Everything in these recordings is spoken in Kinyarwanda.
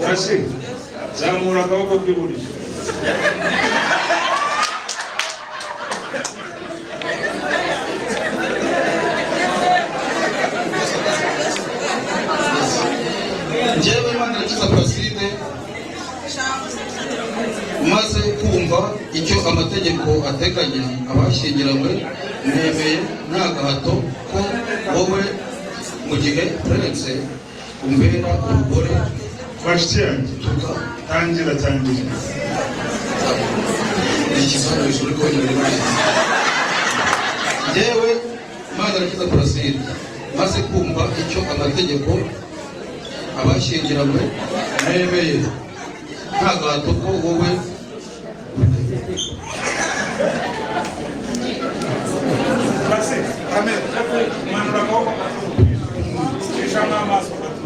Pasi, zamura akaboko k'iburyo. Njyewe Manirakiza Placide, maze kumva icyo amategeko ateganya abashyingiranywe, nemeye nta gahato ko wowe Mugihe Prince umbera umugore. Bashiki yanjye, tuka tangira, tangira. Ikibazo uri kongera muri. Njyewe Manirakiza Placide, maze kumva icyo amategeko abashyingiranywe, nemeye nta gahato ko wowe Pasi, amen. Manura akaboko gato. Cishamo amaso gato.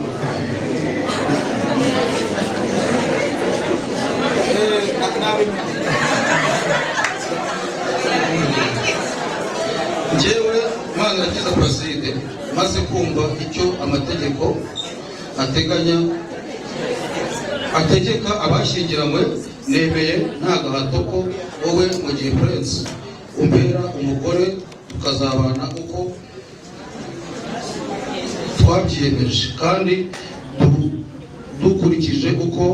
Njyewe Manirakiza Placide, maze kumva icyo amategeko ateganya ategeka abashyingiranywe, nemeye nta gahato ko wowe Mugihe Prince umbera umugore, tukazabana uko twabyiyemeje kandi dukurikije uko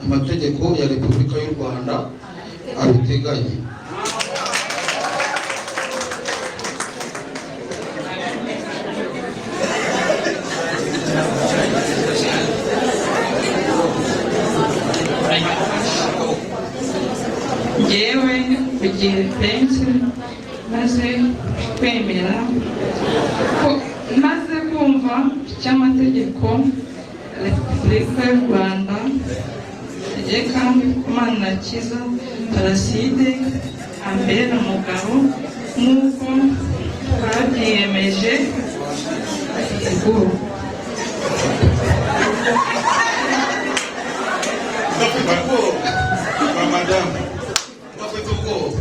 amategeko ya Repubulika y'u Rwanda abiteganya. Njyewe Mugihe Prince, maze kwemera ko maze kumva icyo amategeko ya Repubulika y'u Rwanda ategeka, Manirakiza Placide ambera umugabo nk'uko twabyiyemeje ubwo. Ba madamu. Bafite ubwoba.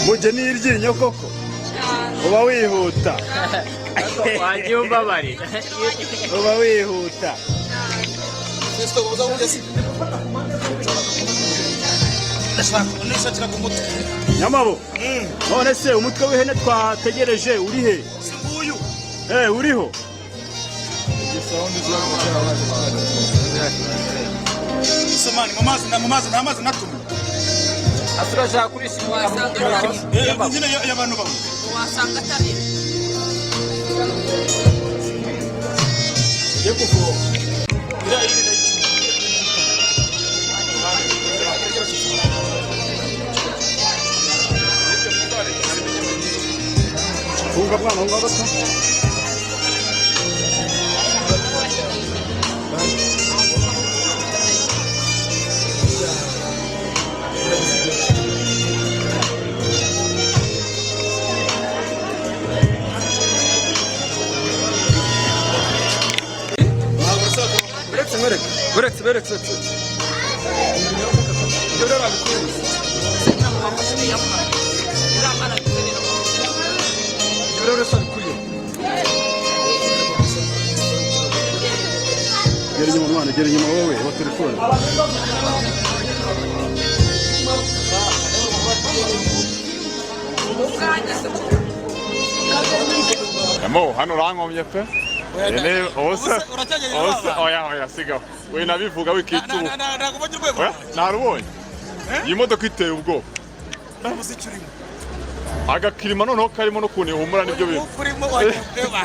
Mujye n'iryinyo koko uba wihuta. Wagiye umbabarira. Uba wihuta. Nyamabo, none se umutwe w'ihene twategereje uri he? Eh, uriho. Somani mu mazi na mu mazi nta mazi natuma. Turashaka kurisha. Nyine y'abantu bamwe. Wasanga atari. Yo kuvoma. Iriya yiri ndayicuma. Hunga mwana, hunga gato. Uretse nkwereke. Uretse uretse uretse. Ibyo rero babikuriye. Ibyo rero babikuriye. Gera inyuma mwana, gera inyuma wowe wa telefone. Emo, hano urankomye pe. Ose, ose, oya, oya, sigaho. We nabivuga wikicuba. Ntabwo ubonye urwego. Oya, narubonye. Iyi modoka iteye ubwoba. Umuziki urimo. Agakirima noneho karimo n'ukuntu ihumura nibyo bintu. Umwuka urimo wagira ngo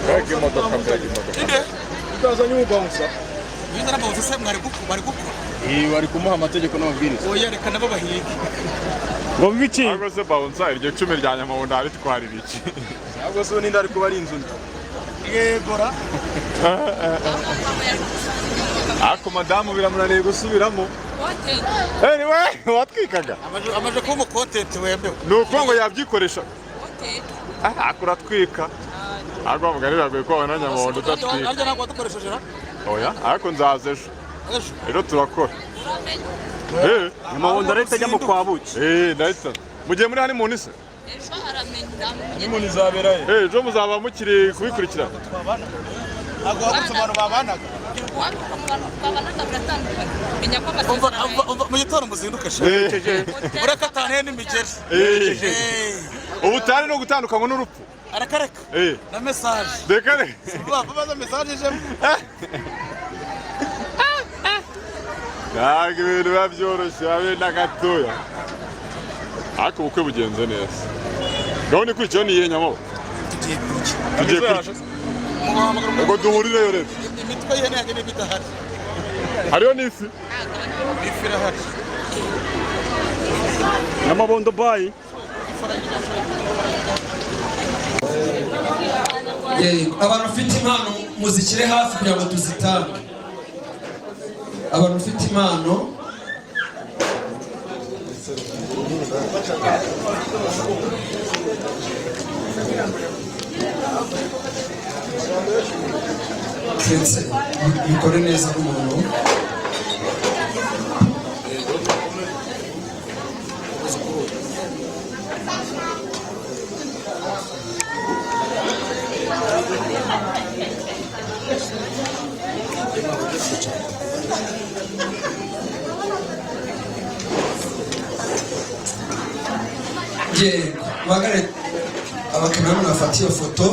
Mbega imodoka, mbega imodoka. Inde? Utazanye umubawunsa. Iyo uzana abawunsa se mwari gukora bari gukora. Iyi bari kumuha amategeko n'amabwiriza. Oya, reka nabo bahige. Ngo biki? Ahubwo se bouncer, iryo cumi rya Nyamabuye ndaritwarira iki? Ahubwo se n'inda ari kuba ari inzu mbi. Yegora. Ariko madamu biramunaniye gusubiramo. Anyway, watwikaga. Amaze kuba umucontent wemewe. Ni ukuvuga ngo yabyikoresha. Ah, kuratwika. Ariko mugani biragoye ko wabona Nyamabondo udatwika. Harya ntabwo wadukoresheje ra? Oya, ariko nzaza ejo. Ejo. Ejo turakora. Eh, Nyamabondo arahita ajya mu kwa buki. Eh, ndahita. Mugiye muri honeymoon se? Honeymoon izabera he? Eh, ejo muzaba mukiri kubikurikirana. Ntabwo wagutse abantu babanaga. Umva, umva, umva, mu gitondo muzinduke sha. Ureka atanteye n'imigeri. Eh. Ubutane no gutandukanywa n'urupfu. Arakareka. Eh. Na message. Reka reka. Vuba vuba za message ijemo. Ntabwo ibintu biba byoroshye habe na gatoya. Ariko ubukwe bugenze neza. Gahunda ikurikiyeho ni iyihe, Nyamabo? Tugiye kurya. Tugiye kurya. Ubwo duhurireyo rero. Imitwe y'ihene yanjye niba idahari. Hariho n'ifi. Ifi irahari. Nyamabondo, bye. Yego, abantu bafite impano muzishyire hafi kugira ngo tuzitange. Abantu bafite impano. Prince, bikore neza nk'umuntu. Yego, muhagarare, abakameramani bafate iyo foto.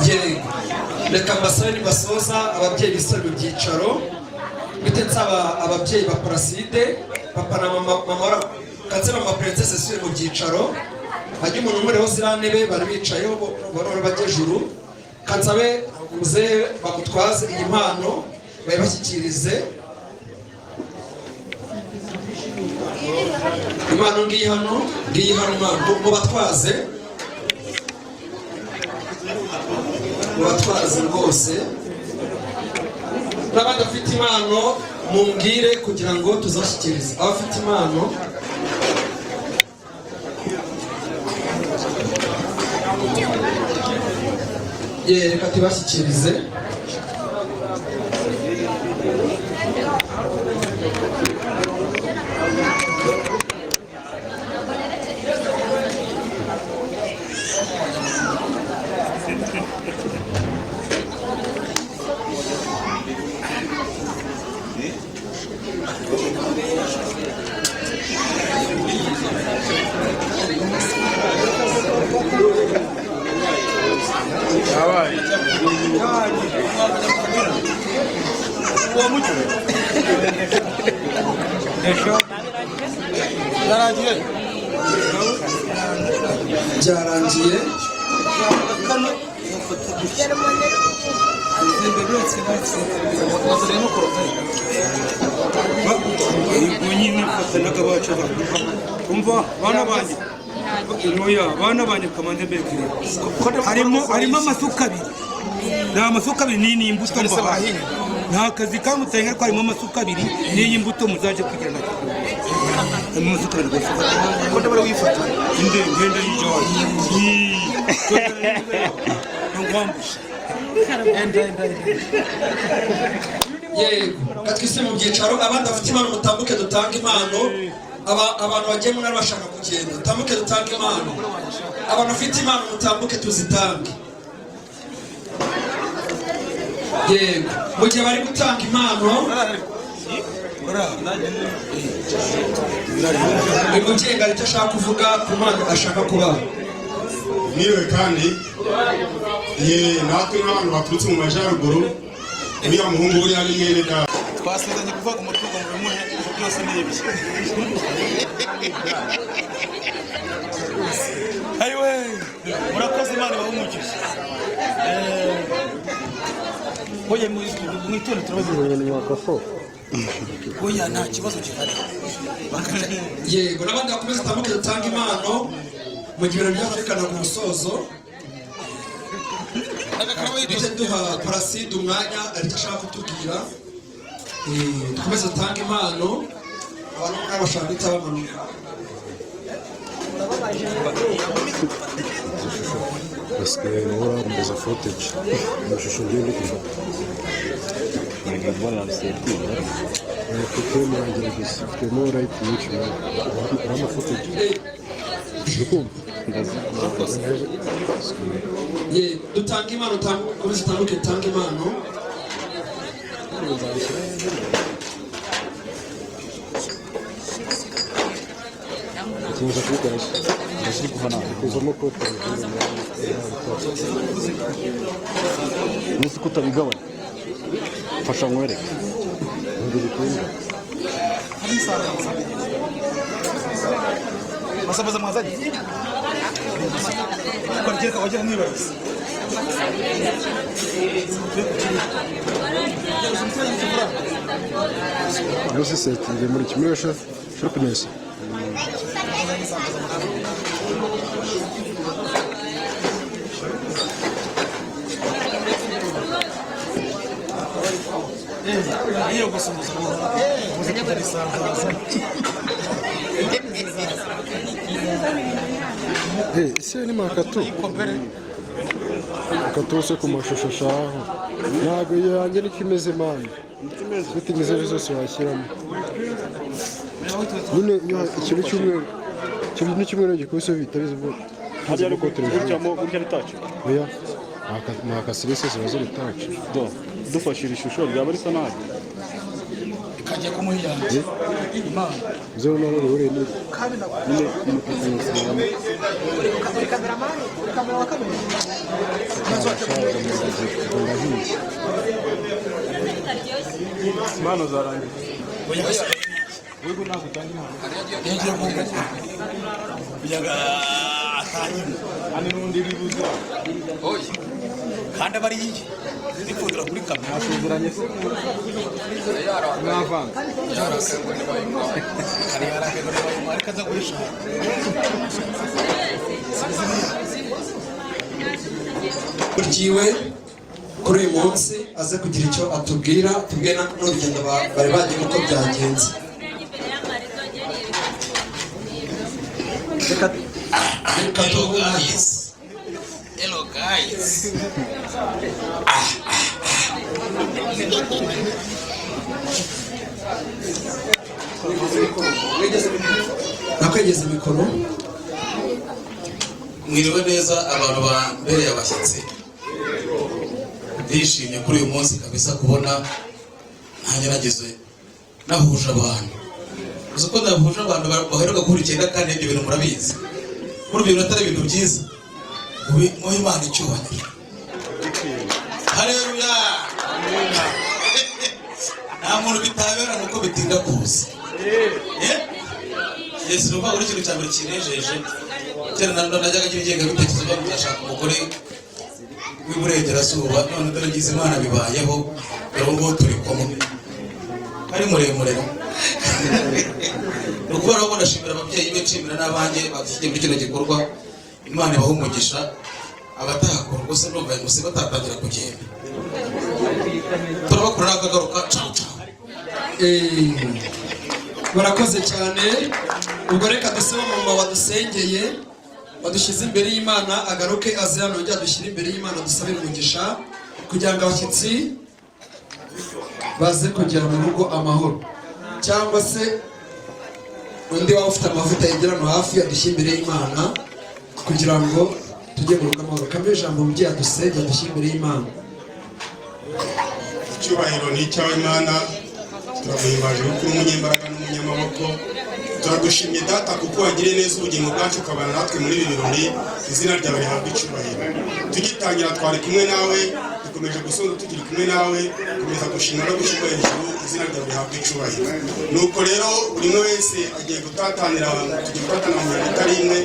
Yego, reka mbasabe nibasoza ababyeyi bisore mu byicaro. Bite nsaba ababyeyi ba Paraside, papa na mama, mama katse, mama Princesse isubire mu byicaro, hajya umuntu umwe rero ziriya ntebe bari bicayeho barora bajya ejuru. Kansabe muzehe bamutwaze iyi mpano, bayibashyikirize. Impano ngiyi hano, ngiyi hano impano. Mubatwaze, mubatwaze rwose. N'abandi bafite impano mumbwire kugira ngo tuzashyikirize abafite impano. Ye, reka tubashyikirize. Uwo mucyo yarangiye. Byarangiye. Yego nyine, fata n'akabacu. Umva bana banjye, oya bana banjye, kamanze mbekere. Harimo amasuka abiri, ni amasuka abiri n'iyi mbuto mbahaye. Nta kazi kamuteye, ariko harimo amasuka abiri n'iyi mbuto muzaje kugira na harimo amasuka abiri rwose. Ko ndabona wifata. Inde ngenda y'ijoro ngwambushe. Enda, enda, enda. Yego, katwise mu byicaro. Abandi bafite impano mutambuke dutange impano. Abantu bagiye mu ntara bashaka kugenda, mutambuke dutange impano. Abantu bafite impano mutambuke tuzitange. Yego, mu gihe bari gutanga impano, uyu mubyeyi hari icyo ashaka kuvuga ku mpano ashaka kubaha. Mwiriwe kandi. Ye, natwe nk'abantu baturutse mu majyaruguru, uriya muhungu buriya ni mwene data. Twasezeranye kuvuga umutungo mu bimuhe, ibyo byose ni ibye. Ayiwe, murakoze, Imana ibahe umugisha. Oya, mwitonde, turabaze. Oya, nta kibazo gihari. Yego, n'abandi bakomeze utambuke dutange impano mu gihe ibirori byafurikana ku musozo. Duhite duha Paraside umwanya, hari icyo ashaka kutubwira. Dukomeze dutange impano, abantu nk'aba bashaka guhita bamanuka. Basigaye urambuza footage, amashusho ngiye ndi gufata. Kuko muragerageza mfitemo right nyinshi, urama footage, uri kumva? Ye, dutange impano, ukomeze utambuke, dutange impano. Ikibazo kubikora kuzamo kote. Uzi ko utabigabanya, fasha nkwereke. Ntabwo bikunda. Masabaza mwazanye wagira wagira nibarize. Yose setinze muri kimwe sharpness. Iyo gusuhuza ubuze kutarisanzaza. Ese ni makatu makatu se ku mashusho shaho? Ntabwo iyo yanjye niko imeze, man. Settings izo zose washyiramo nyine, iyo ikintu cy'umweru gikubise bihita biza ubwo. Hariya ari gutya gutya ari touch. Oya, makasirese ziba ziri touch. Do dufashe iri shusho ryaba risa nabi. Ikajya kumuhiyange imana. Izo naho bihuriye ni nyine ni Ndahiye. Impano zarangiye. Wego, ntabwo utanga impano yagiye kunguka kugira ngo atangire. Hano n'ubundi bibuze. Oya, kandi aba ari iye nipfundira kuri kamera. Mwasezeranye se mwavanga? Hari yarakaye ngo nibayinywa, ariko aza kuyishaka. Uryiwe kuri uyu munsi aze kugira icyo atubwira, tubwire n'urugendo bari bagiyemo uko byagenze. Reka Hello tuhe umwanya. guys. Hello guys. Nakwegeza mikoro. Mwiriwe neza, abantu bambereye abashyitsi. Ndishimye kuri uyu munsi kabisa kubona ntanjye nageze nahuje abantu. Uzi ko nahuje abantu baheruka guhura icyenda, kandi ibyo bintu murabizi, muri ibyo bintu atari ibintu byiza. Muhe Imana icyubahiro. Haleluya! Nta muntu bitabera nuko bitinda kuza. Yesu, ni ukuvuga ngo ikintu cya mbere kinejeje, kera najyaga ngira ingengabitekerezo yo kuzashaka umugore w'iburengerazuba, none dore ngize Imana bibayeho. Dore ubu ngubu turi kumwe, ari muremure. Ni ukuvuga rero ngo ndashimira ababyeyi be, nshimira n'abanjye badushyigikiye muri kino gikorwa. Imana ibahe umugisha. Abatahakora ubwo se ndumva gusa batatangira kugenda, turabakora nakagaruka. Cawu cawu. Barakoze cyane. Ubwo reka dusabe umumama wadusengeye, wadushyize imbere y'Imana, agaruke aze hano yongere adushyire imbere y'Imana, dusabe umugisha kugira ngo abashyitsi baze kugera mu rugo amahoro, cyangwa se undi waba ufite amavuta yegera hano hafi adushyire imbere y'Imana kugira ngo tujye mu rugo amahoro. Kamwe ijambo, umubyeyi adusengeye, adushyire imbere y'Imana. Icyubahiro ni icyawe Imana, turaguhimbaje kuko uri umunyembaraga n'umunyamaboko. Turagushimye Data kuko wagiriye neza ubugingo bwacu, ukabana natwe muri ibi birori. Izina ryawe rihabwa icyubahiro. Tugitangira twari kumwe nawe, dukomeje gusoza tukiri kumwe nawe. Komeza gushimwa no gushyirwa hejuru, izina ryawe rihabwa icyubahiro. Nuko rero buri umwe wese agiye gutatanira, tugiye gutatana mu mirongo itari imwe,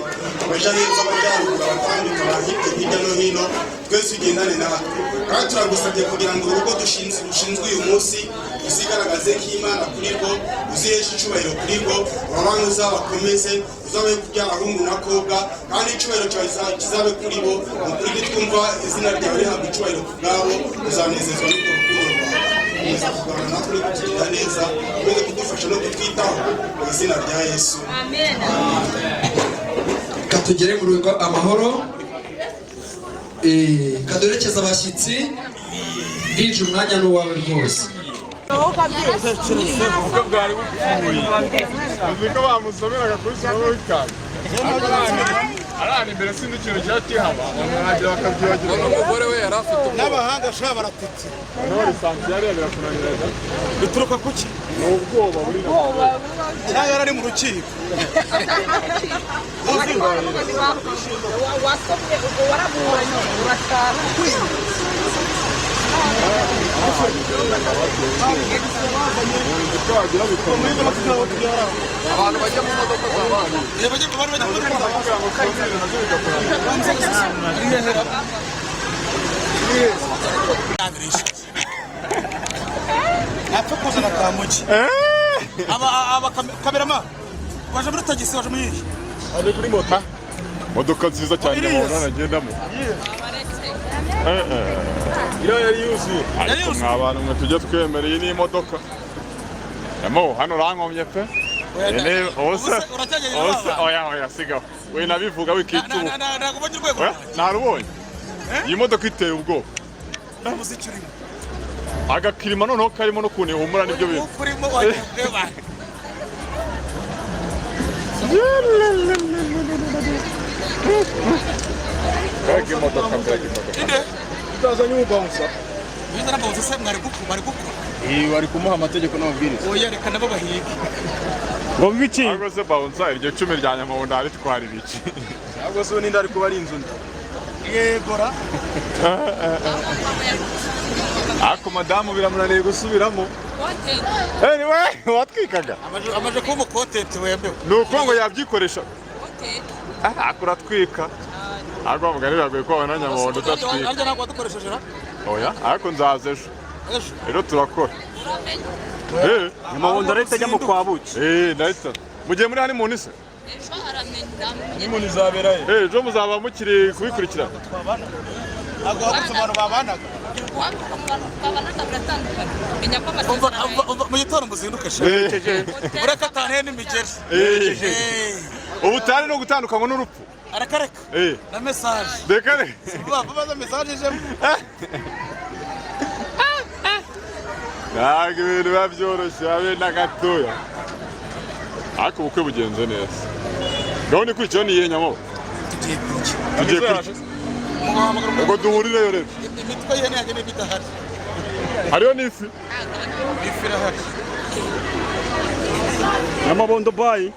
abaja hepfo, abajyaruguru, abatambika, abahite hirya no hino, twese ugendane natwe. Kandi turagusabye kugira ngo urugo dushinzwe uyu munsi uzigaragaze nk'Imana kuri rwo, uziheshe icyubahiro kuri rwo, abana uzabakomeze, uzabe kubyara ahungu na kobwa, kandi icyubahiro cyawe kizabe kuri bo. Mu kuri nitwumva izina ryawe rihabwa icyubahiro ku bwabo, uzanezezwa n'urwo rukundo rwawe. Komeza kurwana natwe no kutugirira neza, ukomeze kudufasha no kutwitaho, mu izina rya Yesu. Katugere mu rugo amahoro. Kaduherekeza abashyitsi, ndinje umwanya n'uwawe rwose. Ubukwe bwari bupfuye, uzi ko bamusomeraga kuri soma w'ikanga arana imbere, sinzi ikintu kiba kihaba, baragira bakabyibagirwa. N'umugore we yari afite ubwoba. N'abahanga shobora baratitse. Noneho lisansi yariya birakunanira. Bituruka kuki? Ni ubwoba buri. Cyangwa yari ari mu rukiko. Wasomye ubwo waraburanye urataha. Abantu bajya mu modoka z'abana. Bajya mu modoka. Apfa kuzana kamuki aba kamerama waje muri tagisi, waje muri iyi. Ari kuri moto, modoka nziza cyane nyamabona nagendamo. Iriya yari yuzuye. Ariko mwa bantu mwe, tujye twemera, iyi ni imodoka. Yamo, hano urankomye pe. Ubuse oya, oya, sigaho, we nabivuga wikicuba. Ntabwo ubonye urwego. Oya, narubonye. Iyi modoka iteye ubwoba. Umuziki urimo. Agakirima noneho karimo n'ukuntu ihumura, nibyo bintu. Urimo wagiye kureba. Mbega imodoka, mbega imodoka! Inde? Utazanye umubawunsa. Biza n'abawunsa se, mwari gukura, bari gukura. Iyi bari kumuha amategeko n'amabwiriza. Oya, reka nabo bahige. Ngo ngiki? Ahubwo se bawunsa, iryo cumi rya Nyamabondo aritwara ibiki? Ahubwo se ubu ninde ari kuba ari inzu nda? Yegora. Ariko madamu biramunaniye gusubiramo. Anyway, watwikaga. Amaje kuba umukotenti wemewe. Ni uko ngo yabyikoresha. Ariko uratwika, ariko bavuga biragoye ko wabona Nyamabondo udatwika. Arya ntabwo wadukoresheje ra? Oya, ariko nzaza ejo. Ejo. Rero turakora. Nyamabondo arahita ajya mu kwa buki. Ndahita mugiye muri honeymoon se? Honeymoon izabera he? Ejo muzaba mukiri kubikurikirana. Ntabwo wagutse abantu babanaga. Mu gitondo muzinduke she. Ureka ataniye n'imigeri. Ubutane no gutandukanywa n'urupfu. Arakareka. Na message. Reka re. Vuba vuba za message ijemo. Ntabwo ibintu biba byoroshye habe na gatoya, ariko ubukwe bugenze neza. Gahunda ikurikiyeho ni iyihe, Nyamo? Tugiye kurya. Tugiye kurya, ubwo duhurireyo rero. Imitwe y'ihene yanjye niba idahari. Hariho n'ifi. Ifi irahari. Nyamabondo, bye.